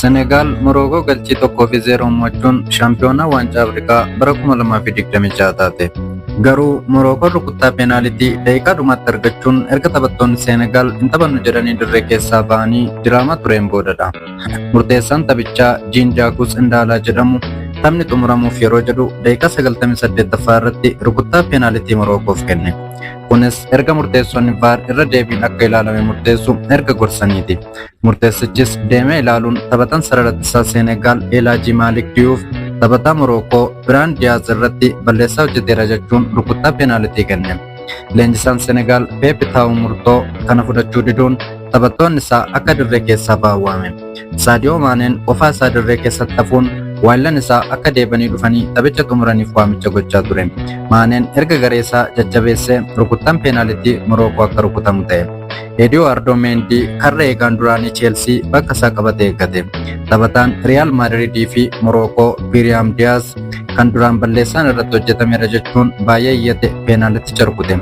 Senegaal Morookoo galchii 1 fi 0 mo'achuun shaampiyoonaa Waancaa Afrikaa bara 2026 taate. Garuu Morookoon rukuttaa peenaalitii daqiiqaa dhumaatti argachuun erga taphattoonni Senegaal hin taphannu jedhanii dirree keessaa ba'anii diraamaa tureen boodadha. Murteessaan taphichaa Jiin Jaakus Indaalaa jedhamu taphni xumuramuuf yeroo jedhu daqiiqaa 98ffaa irratti rukuttaa peenaalitii Morookoof kenne. Kunis erga murteessonni VAR irra deebiin akka ilaalame murteessu erga gorsaniiti. Murteessichis deemee ilaaluun taphataan sarara ittisaa Senegaal Elaaji Maalik Diyuuf taphataa Morookoo Biraan Diyaaz irratti balleessaa hojjeteera jechuun rukuttaa peenaalitii kenne. Leenjisaan Senegaal Peep Taa'u murtoo kana fudhachuu diduun taphattoonni isaa akka dirree keessaa ba'an waame. Saadiyoo Maaneen qofaa isaa dirree keessatti hafuun waayillan isaa akka deebanii dhufanii taphicha xumuraniif waamicha gochaa ture. Maaneen erga garee isaa jajjabeessee rukuttaan peenaalitii Morookoo akka rukutamu ta'e. Ediwaardoo Meendii karra eegaan duraanii Cheelsii bakka isaa qabatee eeggate. Taphataan Riyaal Maadridii fi Morookoo Biriyaam Diyaaz kan duraan balleessaan irratti hojjetameera jechuun baay'ee iyyate peenaaliticha rukute.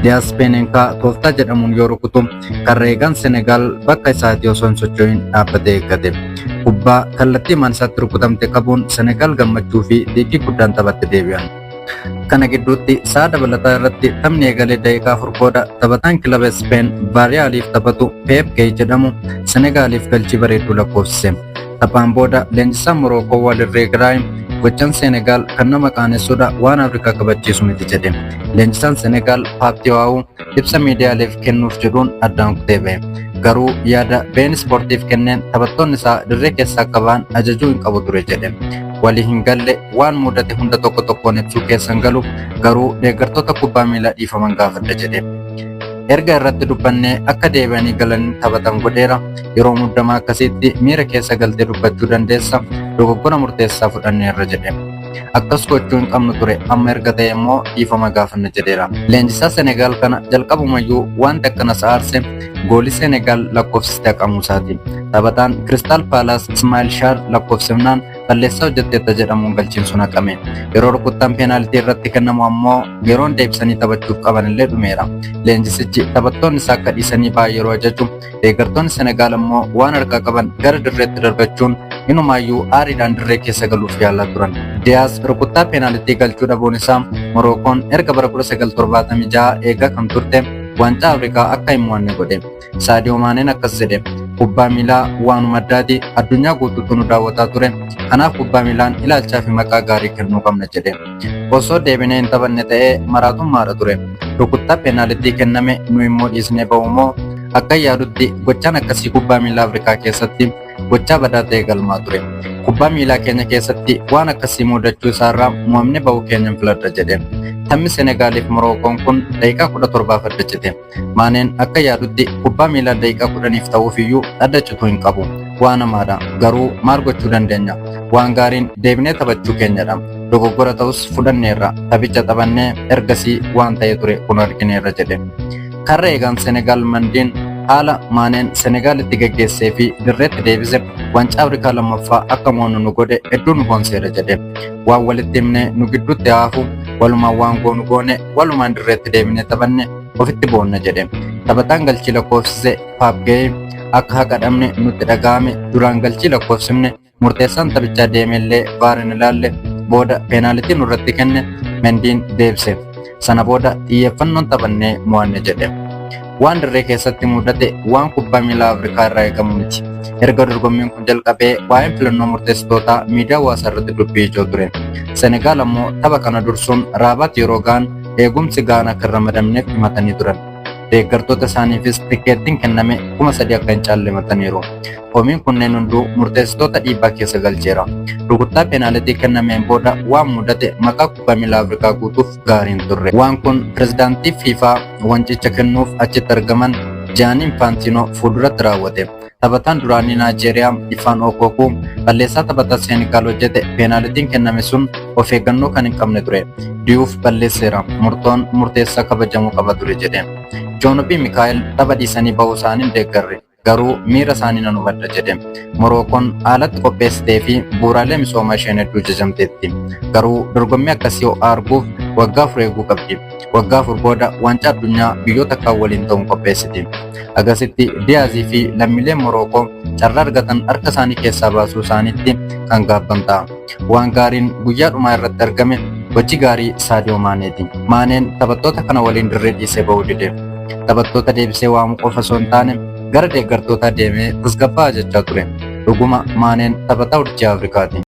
Diyaaz Peenenkaa tooftaa jedhamuun yoo rukutu karra eegaan Senegaal bakka isaatii osoo hin socho'in dhaabbatee eeggate. Kubbaa kallattii isaatti rukutamte qabuun Senegaal gammachuu fi xiiqii guddaan taphatti deebi'an. Kana gidduutti sa'a dabalataa irratti taphni eegalee daqiiqaa 4 booda taphataan kilaba Speen Vaariyaaliif taphatu Pep Gay jedhamu Senegaaliif galchii bareedduu lakkoofsise. Taphaan booda leenjisaan Morookoo Walirree Giraayim gochaan Senegaal kan nama qaanessuudha, waan Afrikaa kabachiisu miti jedhe. Leenjisaan Senegaal Paaptiwaa'u ibsa miidiyaaleef kennuuf jedhuun addaan kutee ba'e. Garuu yaada beIN Ispoortiif kenneen taphattoonni isaa dirree keessaa akka ba'an ajajuu hin qabu ture jedhe. Walii hin galle, waan mudate hunda tokko tokkoon ibsuu keessan galu, garuu deeggartoota kubbaa miilaa dhiifaman gaafadha jedhe. Erga irratti dubbannee akka deebi'anii galanii taphatan godheera. Yeroo muddamaa akkasiitti miira keessa galtee dubbachuu dandeessa. Dogoggora murteessaa fudhanneerra jedhe. Akkas gochuu hin qabnu ture, amma erga ta'e immoo dhiifama gaafanna jedheera. Leenjisaa Senegaal kana jalqabumayyuu wanti akkanas aarse goolii Senegaal lakkoofsiste haqamuu isaati. Taphataan Kiristaal Paalaas Ismaa'il Shaar lakkoofsifnaan balleessaa hojjetteetta jedhamuun galchiin sun haqame. Yeroo rukuttaan peenaalitii irratti kennamu ammoo yeroon deebisanii taphachuuf qaban illee dhumeera. Leenjisichi taphattoonni isaa akka dhiisanii ba'an yeroo ajaju, deeggartoonni Senegaal ammoo waan harkaa qaban gara dirreetti darbachuun inumaayyuu aariidhaan dirree keessa galuuf yaalaa turan. Diyaaz rukuttaa peenaalitii galchuu dhabuun isaa Morookoon erga bara 1976 eegaa kan turte waancaa Afrikaa akka hin mo'anne godhe. Saadiyoo Maaneen akkas jedhe: "Kubbaa miilaa waanuma addaati, addunyaa guutuutu nu daawwataa ture. Kanaaf kubbaa miilaan ilaalchaa fi maqaa gaarii kennuu qabna" jedhe. "Osoo deebinee hin taphanne ta'ee maraatummaadha ture. Rukuttaa peenaalitii kenname nu immoo dhiisnee ba'u moo? Akka yaadutti gochaan akkasii kubbaa miilaa Afrikaa keessatti gochaa badaa ta'e galmaa ture. Kubbaa miilaa keenya keessatti waan akkasii mudachuu isaarraa mo'amne ba'uu keenyan filadha" jedhe. Taphni Senegaaliif Morookoon kun daqiiqaa 17f adda cite. Maaneen akka yaadutti kubbaa miilaa daqiiqaa 10f ta'uuf iyyuu adda cituu hin qabu. "Waan hamaadha. Garuu maal gochuu dandeenya? Waan gaariin deebinee taphachuu keenyadha. Dogoggora ta'us fudhanneerra. Taphicha taphannee ergasii waan ta'ee ture kun argineerra" jedhe. Karra eegaan Senegaal Mandiin haala Maaneen Senegaalitti geggeessee fi dirreetti deebise waancaa Afrikaa lammaffaa akka mo'annu nu godhe, hedduu nu boonseera jedhe. "Waan walitti himne nu gidduutti haafu, walumaan waan goonu goone, walumaan dirreetti deebinee taphanne, ofitti boonna" jedhe. Taphataan galchii lakkoofsise Paap Ga'ee "Akka haqa dhabne nutti dhaga'ame. Duraan galchii lakkoofsifne, murteessaan taphichaa deemellee VAR hin ilaalle, booda peenaalitii nurratti kenne, Mendiin deebise. Sana booda xiyyeeffannoon taphannee mo'anne" jedhe. Waan dirree keessatti mudate waan kubbaa miilaa Afrikaa irraa eegamu miti. Erga dorgommiin kun jalqabee waa'een filannoo murteessitootaa miidiyaa hawaasaa irratti dubbii ijoo ture. Senegaal ammoo tapha kana dursuun Raabaat yeroo ga'an eegumsi ga'aan akka hin ramadamneef himatanii turan. Deeggartoota isaaniifis tikkeettiin kenname 3,000 akka hin caalle himataniiru. Komiin kunneen hunduu murteessitoota dhiibbaa keessa galcheera. Rukuttaa peenaalitii kennameen booda waan mudate maqaa kubbaa miilaa Afrikaa guutuuf gaarii hin turre. Waan kun pirezidaantii FIFA wancicha kennuuf achitti argaman Gianni Infantino fuulduratti raawwate. Taphataan duraanii Naajeeriyaa Ifaan Okokuu balleessaa taphataa Senegaal hojjete, peenaalitiin kenname sun of eeggannoo kan hin qabne ture. Diyuuf balleesseera. Murtoon murteessaa kabajamuu qaba ture jedhe. Joon Obii Mikaa'el tapha dhiisanii ba'uu isaanii hin deeggarre. Garuu miira isaanii nan hubadha jedhe. Morookoon haalatti qopheessitee fi bu'uuraalee misoomaa isheen hedduu jajamteetti. Garuu dorgommii akkasii ho'aa arguuf Waggaa 4 eeguu qabdi. Waggaa 4 booda waancaa addunyaa biyyoota kaan waliin ta'uun qopheessiti. Agasitti Diyaazii fi lammiileen Morookoo carraa argatan harka isaanii keessaa baasuu isaaniitti kan gaabban ta'a. Waan gaariin guyyaa dhumaa irratti argame hojii gaarii Saadiyoo Maaneeti. Maaneen taphattoota kana waliin dirree dhiisee ba'uu dide. Taphattoota deebisee waamuu qofa osoo hin taane gara deeggartootaa deemee tasgabbaa'aa jechaa ture. Dhuguma Maaneen taphataa urjii Afrikaati.